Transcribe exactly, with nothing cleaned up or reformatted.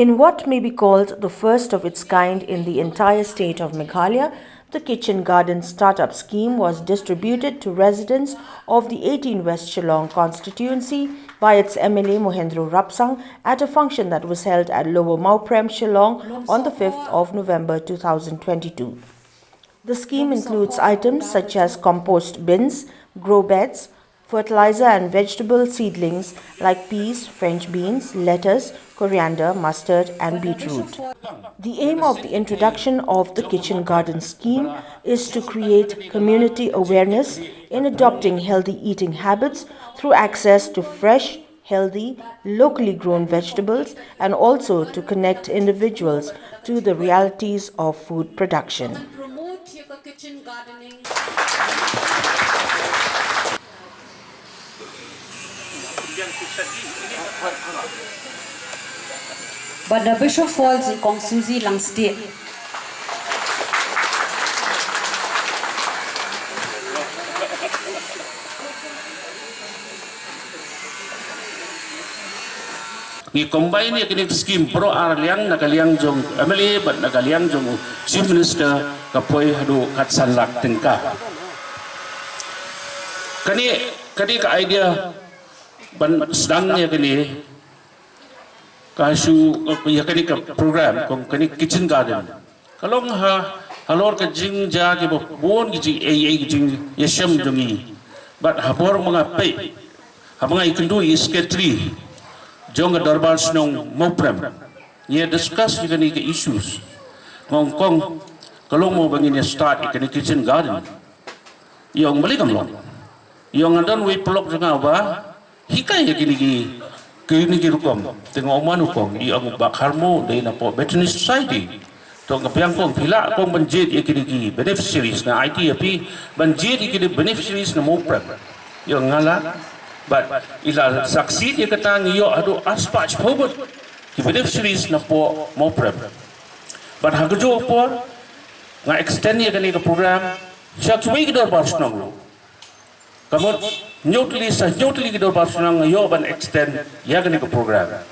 In what may be called the first of its kind in the entire state of Meghalaya, the Kitchen Garden Startup Scheme was distributed to residents of the eighteen West Shillong constituency by its M L A Mohendro Rapsang at a function that was held at Lower Mawprem, Shillong on the fifth of November two thousand twenty-two. The scheme includes items such as compost bins, grow beds, fertilizer and vegetable seedlings like peas, French beans, lettuce, coriander, mustard, and beetroot. The aim of the introduction of the Kitchen Garden Scheme is to create community awareness in adopting healthy eating habits through access to fresh, healthy, locally grown vegetables, and also to connect individuals to the realities of food production. Bad na Bishop Falls, Kong Susie Langstieh. Ngi combine ïa kine ki scheme baroh ar liang, na ka liang jong M L A bad na ka liang jong Chief Minister, ka poi haduh khatsan lak tyngka. Kane, kane ka idea ban sdang ïa kane ka shu, ïa kane ka program, kong, kane kitchen garden. Ka long ha, halor ka jingjia kiba bun ki jingaiei, ki jingïashem jong ngi. Bad ha por ma nga peit, haba nga ïakynduh ïa i secretary jong ka Dorbar Shnong Mawprem, ngi ïa discuss ïa kane ka issues. Nga ong, kong, ka long mo ba ngin ïa start ïa kane kitchen garden? I ong, balei kam long? I ong, nga don uwei u paralok jong nga uba hikai ïa kine ki, kine ki rukom. Te nga ong, mano kong? I ong, u Bah Kharmu, dei na poh Bethany Society. To nga pyrshang, kong, phi lah, kong, ban jied ïa kine ki beneficiaries? Nga aiti ïa phi ban jied ïa kine beneficiaries na Mawprem? I ong, nga lah. Bad i la succeed ïa kata, ngi ïoh haduh arspah shiphew ngut ki beneficiaries na poh Mawprem. Bad ha kajuh ka por nga extend ïa kane ka program sha kiwei ki Dorbar Shnong ruh. Ka mut hynñiew tylli, sa hynñiew tylli ki Dorbar Shnong nga ïoh ban extend ïa kane ka program.